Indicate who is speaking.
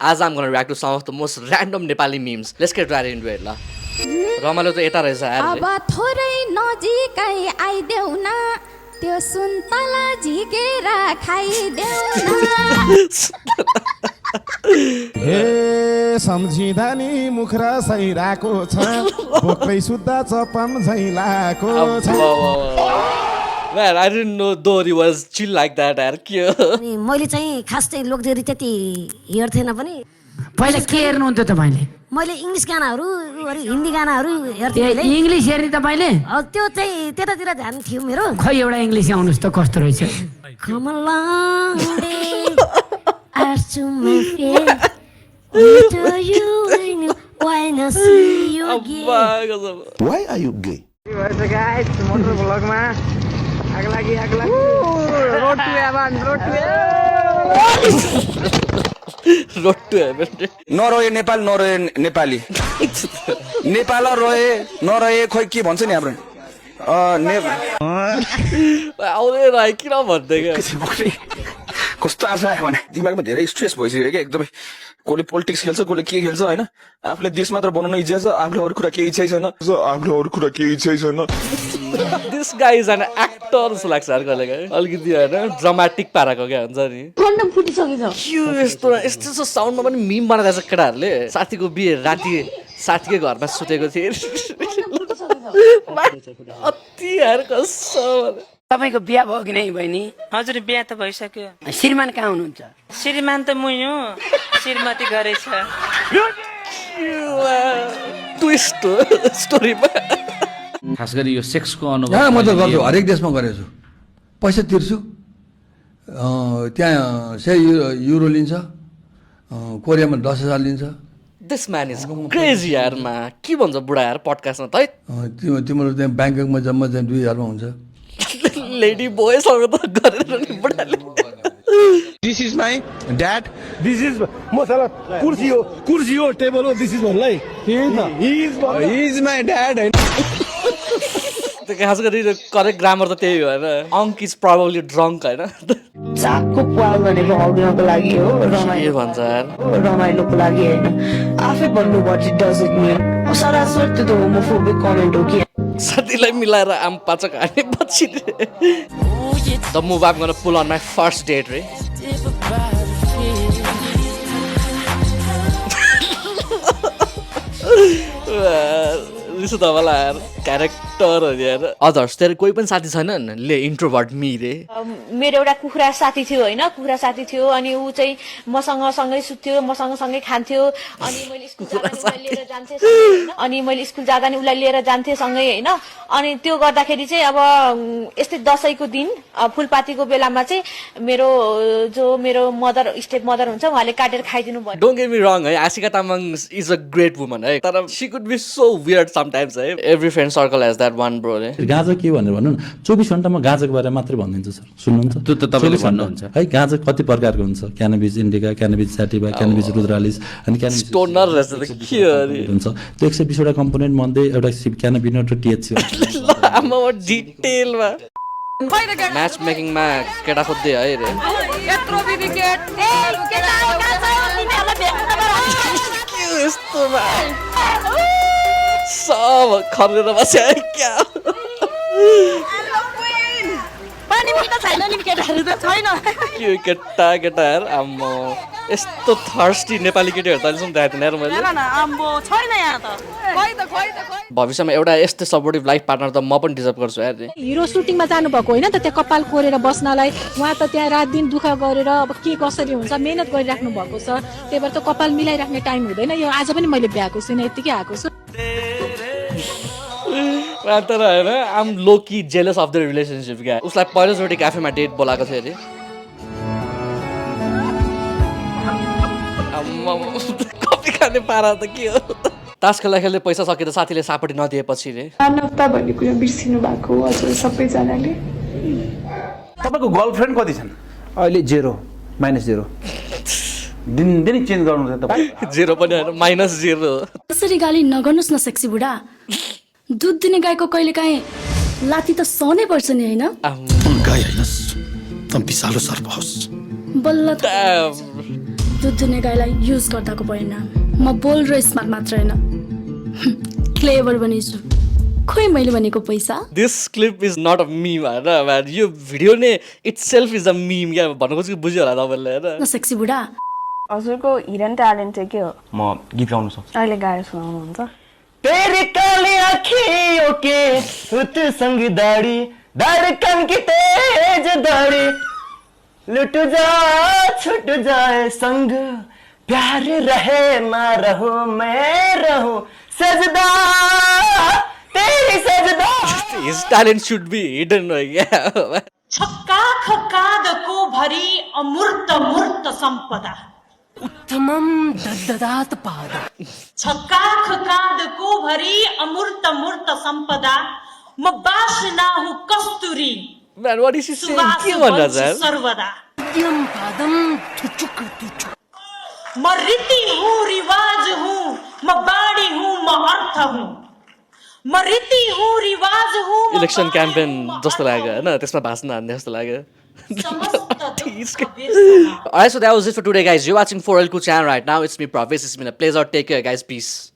Speaker 1: आज I'm gonna react to some of the most random Nepali memes. Let's get right into it, ल रमाइलो त यता रहेछ यार
Speaker 2: अब थोरै नजिकै आइदेऊ न त्यो सुन्तला झिकेर खाइदेऊ न
Speaker 3: हे सम्झिँदा नि मुखरा सैराको छ बोक्रै सुत्दा चपम झैलाको छ
Speaker 1: Man, I didn't know Dori was chill like that यार के
Speaker 4: अनि मैले चाहिँ खास चाहिँ लोकदेरी त्यति हेर्थेन पनि
Speaker 5: पहिला के हेर्नुहुन्थ्यो तपाईँले
Speaker 4: मैले इङ्ग्लिस गानाहरू हिन्दी गानाहरू हेर्थेँ मैले
Speaker 5: इङ्ग्लिस हेर्ने तपाईँले
Speaker 4: त्यो चाहिँ त्यतातिर ध्यान थियो मेरो
Speaker 5: खै एउटा इङ्ग्लिस आउनुहोस् त कस्तो रहेछ
Speaker 4: Come along, babe. Ask to my face. What are you when you wanna see you again?
Speaker 3: Why are you gay?
Speaker 1: रोटु हेर्नु
Speaker 6: नरहे नेपाल नरहे नेपाली नेपाल रहे नरहे खोइ के भन्छ नि हाम्रो
Speaker 1: आउँदै रह्यो किन भन्दै
Speaker 6: कस्तो आशा आयो भने दिमागमा धेरै स्ट्रेस भइसक्यो क्या एकदमै कसले पोलिटिक्स खेल्छ कसले के खेल्छ होइन आफूले देश मात्र बनाउन इच्छा छ आफूले अरू कुरा केही इच्छै छैन
Speaker 1: this guy is an actor जस्तो लाग्छ यार कहिलेकाहीँ अलिकति होइन ड्रामाटिक पाराको क्या हुन्छ नि
Speaker 4: कन्डम फुटिसकेछ
Speaker 1: यस्तो यस्तो साउन्डमा पनि मिम बनाइरहेको छ केटाहरूले साथीको बिहे राति साथीकै घरमा सुतेको थिएँ अति यार कसम
Speaker 5: तपाईँको बिहा भयो कि नै बहिनी
Speaker 7: हजुर बिहा त भइसक्यो
Speaker 5: श्रीमान कहाँ हुनुहुन्छ
Speaker 7: श्रीमान त मै हो श्रीमती घरै छ
Speaker 1: ट्विस्ट हो स्टोरीमा
Speaker 8: खास गरी यो सेक्सको अनुभव
Speaker 9: म त गर्छु हरेक देशमा गरेको छु पैसा तिर्छु त्यहाँ युरो लिन्छ कोरियामा 10,000 लिन्छ
Speaker 1: दिस म्यान इज क्रेजी यारमा के भन्छ बुढा यार पडकास्टमा त है
Speaker 9: तिम्रो त्यहाँ ब्याङ्ककमा जम्मा चाहिँ 2,000मा हुन्छ
Speaker 1: लेडी बोयसँग त गरेर नि बुढाले
Speaker 3: This is my dad. This is मसाला कुर्सी हो टेबल हो दिस इज भन्लाई he is my dad.
Speaker 1: खास गरी करेक्ट ग्रामर त त्यही हो होइन अङ्क इज प्रोबेबली ड्रङ्क होइन
Speaker 7: चाकको पुवा भनेको हग्नको लागि हो
Speaker 1: के भन्छ यार
Speaker 7: रमाइलोको लागि होइन आफै भन्नु what it does it mean सरासर त्यो त होमोफोबिक कमेन्ट हो कि
Speaker 1: साथीलाई मिलाएर आम पाचक हाने पछि द मुभ आम गर्न पुल अन माई फर्स्ट डेट रे रिस तपाईँलाई यार क्यारेक्टरहरू यार अदर्स तेरो कोही पनि साथी छैनन् ले इन्ट्रोभर्ट मी रे
Speaker 10: मेरो एउटा कुखुरा साथी थियो होइन कुखुरा साथी थियो अनि ऊ चाहिँ मसँग सँगै सुत्थ्यो मसँग सँगै खान्थ्यो अनि मैले स्कुल जाँदा नि उसलाई लिएर जान्थेँ सँगै होइन अनि त्यो गर्दाखेरि चाहिँ अब यस्तै दसैँको दिन फुलपातीको बेलामा चाहिँ मेरो मदर स्टेप मदर हुन्छ उहाँले काटेर खाइदिनु भयो
Speaker 1: डोन्ट गेट मी रङ है Ashika Tamang is a great woman है तर she could be so weird sometimes है every friend circle has that one bro रे
Speaker 11: गाँजा के भनेर भन्नु न 24 घण्टामा गाँजाको बारेमा मात्रै भनिदिन्छ सर सुन्नुहुन्छ
Speaker 8: त्यो त तपाईँले भन्नुहुन्छ
Speaker 11: है गाँजा कति प्रकारको हुन्छ क्यानाबिस इन्डिका क्यानाबिस स्याटिभा क्यानाबिस रुद्रालिस अनि क्यानाबिस
Speaker 1: स्टोनर रहेछ त के अरे
Speaker 11: हुन्छ त्यो 120 वटा कम्पोनेन्ट मध्ये एउटा क्यानाबिनोट र टीएचसी
Speaker 1: आमा डिटेलमा म्याच मेकिङमा केटा खोज्दै है रे यस्तोमा सब खरेर बस्यो क्या के केटा यार आम्मो यस्तो थर्स्टी नेपाली केटीहरू त अहिलेसम्म देखाएको थिएन यार मैले भविष्यमा एउटा यस्तो सपोर्टिभ लाइफ पार्टनर त म पनि डिजर्भ गर्छु यार
Speaker 2: हिरो सुटिङमा जानुभएको होइन त त्यहाँ कपाल कोरेर बस्नलाई उहाँ त त्यहाँ रात दिन दुःख गरेर अब के कसरी हुन्छ मेहनत गरिराख्नु भएको छ त्यही भएर त कपाल मिलाइराख्ने टाइम हुँदैन यो आज पनि मैले भ्याएको छुइनँ यत्तिकै आएको छु
Speaker 1: तर होइन आम लोकी जेलस अफ द रिलेसनसिप क्या उसलाई पहिलोचोटि क्याफेमा डेट बोलाएको थियो अरे कफी खाने पारा त के हो तास खेल्दा पैसा सके त साथीले सापटी नदिएपछि रे
Speaker 7: मानवता भन्ने कुरा बिर्सिनु भएको हजुर सबैजनाले
Speaker 8: तपाईँको गर्लफ्रेन्ड कति छन् अहिले -0 दिनदिनै चेन्ज गर्नुहुन्छ तपाईँ
Speaker 1: 0 पनि होइन -0
Speaker 2: त्यसरी गाली नगर्नुहोस् न सेक्सी बुढा दुध दिने गाईको कहिले काहीँ लाती त सहनै पर्छ नि होइन
Speaker 3: गाई हैनस् तम पिसालो सर्प होस्
Speaker 2: बल्ल
Speaker 4: दुध दुने गाईलाई युज गर्दाको परिणाम म बोल र स्मार्ट मात्र होइन क्लेभर बनेछु खोइ मैले भनेको पैसा
Speaker 1: this clip is not a meme होइन म्यान यो भिडियो नै itself is a meme क्या भन्नु खोजेको बुझ्यो होला तपाईँले होइन
Speaker 4: सेक्सी बुढा
Speaker 7: हजुरको हिडन ट्यालेन्ट चाहिँ के हो
Speaker 8: म गीत गाउन सक्छु
Speaker 7: अहिले गाएर सुनाउनुहुन्छ
Speaker 3: तेरी काली आँखियों के संग दाढ़ी धड़कन की तेज दाढ़ी लुट जा छुट जाए संग प्यार रहे ना रहो मैं रहूं सजदा तेरी सजदा
Speaker 1: हिज ट्यालेन्ट सुड बी हिडन हो क्या
Speaker 2: छक्का खक्कादको भरी अमूर्त मूर्त सम्पदा
Speaker 5: उत्तमम दददात पाद
Speaker 2: छक्का खक्कादको भरी अमूर्त मूर्त सम्पदा म बासना हुँ Kasturi
Speaker 1: man what is he saying के भन्न सर
Speaker 2: सर्वदा
Speaker 5: यम पादम ठुचुक ठुचुक
Speaker 2: म रीति हूँ रिवाज हूँ म बाणी हूँ म अर्थ हूँ म रीति हूँ रिवाज हूँ म
Speaker 1: इलेक्सन
Speaker 2: बाणी
Speaker 1: क्याम्पेन
Speaker 2: हूँ, म
Speaker 1: जस्तो
Speaker 2: अर्थ
Speaker 1: लाग्यो
Speaker 2: हूँ।
Speaker 1: होइन त्यसमा भाषण हान्ने जस्तो लाग्यो
Speaker 2: समस्त दुःख बिर्सना।
Speaker 1: Alright, so that was it for today, guys. You're watching 4L Cool channel right now. It's me, Pravesh. It's been a pleasure. Take care, guys. Peace.